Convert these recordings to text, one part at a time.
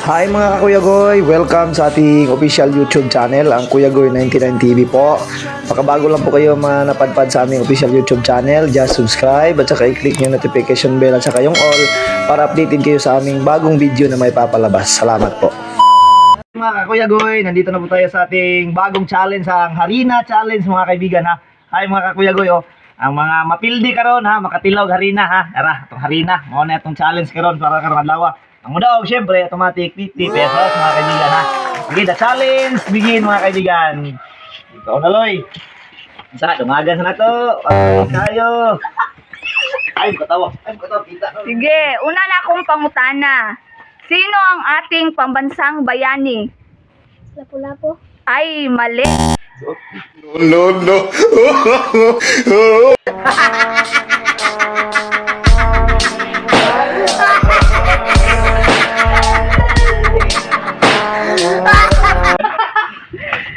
Hi, mga kakuya Goy! Welcome sa ating official YouTube channel, ang Kuya Goy 99 TV po. Makabago lang po kayo mga napadpad sa aming official YouTube channel. Just subscribe at saka i-click yung notification bell at saka yung all para updated kayo sa aming bagong video na may papalabas. Salamat po. Mga kakuya Goy, nandito na po tayo sa ating bagong challenge, ang Harina Challenge, mga kaibigan, ha. Hi, mga kakuya Goy, oh. Ang mga mapildi karon ha, makatilog harina ha. Tara, itong harina, mao na itong challenge karon para karon adlaw. Ang mudaog, syempre, automatic 50 pesos, mga kaibigan, ha. Sige, the challenge begin, mga kaibigan. Ikaw na, Loy. Sa, dumagan sa na to. Ay, kayo. Ay, katawa. Ay, katawa. Kita. Sige, una na akong pangutana. Sino ang ating pambansang bayani? Lapu-lapu. Ay, mali. No, no.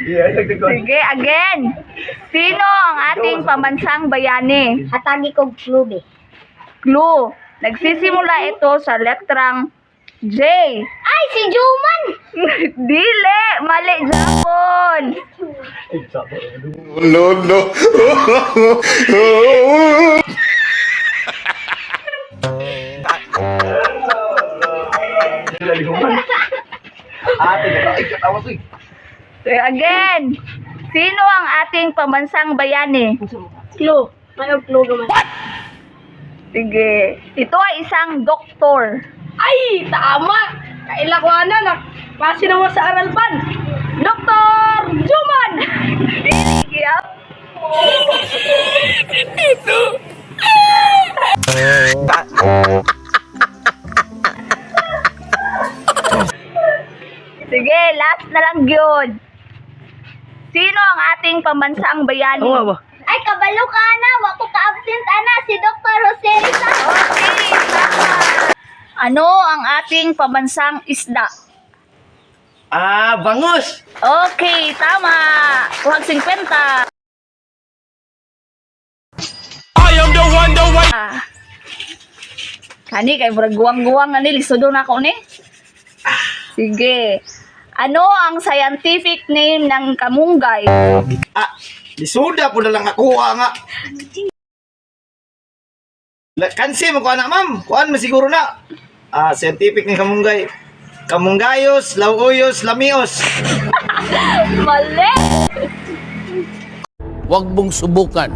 Yeah, dagdag. Sige, again. Sino ang ating pambansang bayani? Hatagi kog clue. Clue. Nagsisimula ito sa letrang J. Ay, si Juman! Dili! Mali, Japon! No, no. Ate, ay, katawa to. Sige, again. Sino ang ating pambansang bayani? Clue. Ano clue gaman? Sige. Ito ay isang doktor. Ay, tama! Kaila ko ana na. Klase na mo sa Aralban. Dr. Juman! Dili, yap. Sige, last na lang yun. Sino ang ating pambansang bayani? Ay, kabalo ka na. Wa ko ka-absent ana. Si Dr. Jose Rizal. Okay, tama. Ano ang ating pambansang isda? Ah, bangus! Okay, tama. Kuhag 50. I am the one, the way! Ah. Kani kay murag guwang-guwang ani lisod na ako ni. Sige. Ano ang scientific name ng kamunggay? Ah, lisuda po na lang ako ah, nga. Kansi mo kuan na, ma'am. Kuan mo siguro na. Ah, scientific ni kamunggay. Kamunggayos, lauoyos, lamios. Mali. Huwag mong subukan.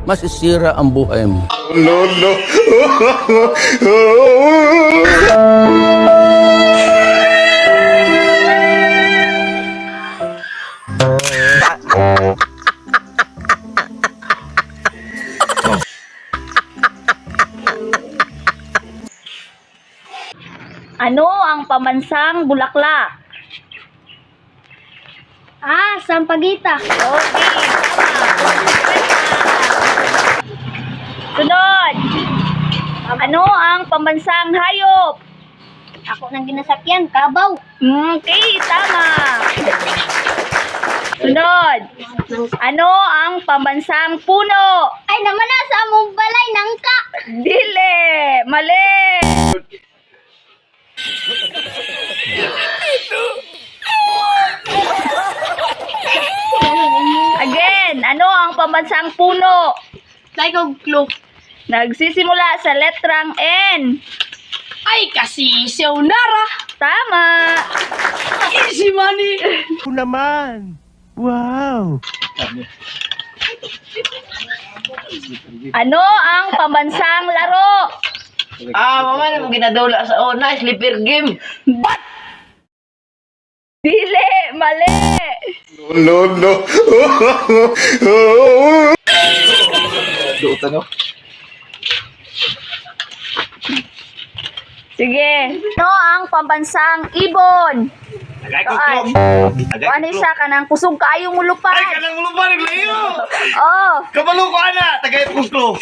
Masisira ang buhay mo. No, no. Ano ang pambansang bulaklak? Ah, Sampagita. Okay, tama. Sunod. Ano ang pambansang hayop? Ako nang ginasakyan, kabaw. Okay, tama. Sunod. Ano ang pambansang puno? Ay, naman na sa among balay, nangka. Dili! Mali! Again, ano ang pambansang puno? Like og clue. Nagsisimula sa letrang N. Ay, kasi siya nara. Tama! Easy money. Ano ang pambansang laro? Ah, mama na mo ginadula sa una, sleeper game. Dili! Mali! No, no. Duot ano? Sige. Ano ang pambansang ibon? Agay ko clue. Agay Ano ko isa ka ng kusog kaayong mulupad? Ay, kanang lupa naglayo. Oh, Kabalo ko ana, tagay ko clue.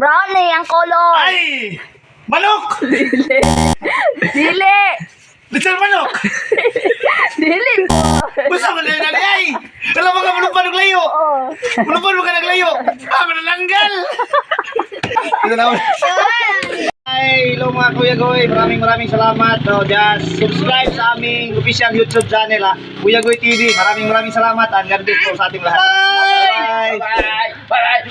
brownie ang color. Ay! Manok! Dili! Little manok! Dili po. Basta mo na yun, ay! Alam mo ka, malupa naglayo! Oh. Malupa mo ka naglayo! Ah, manananggal! Ito na. Bye! Hello, mga Kuya Goy. Maraming maraming salamat. No, just subscribe sa aming official YouTube channel, ha. Kuya Goy TV. Maraming maraming salamat and God bless po sa ating lahat. Bye! Bye! Bye!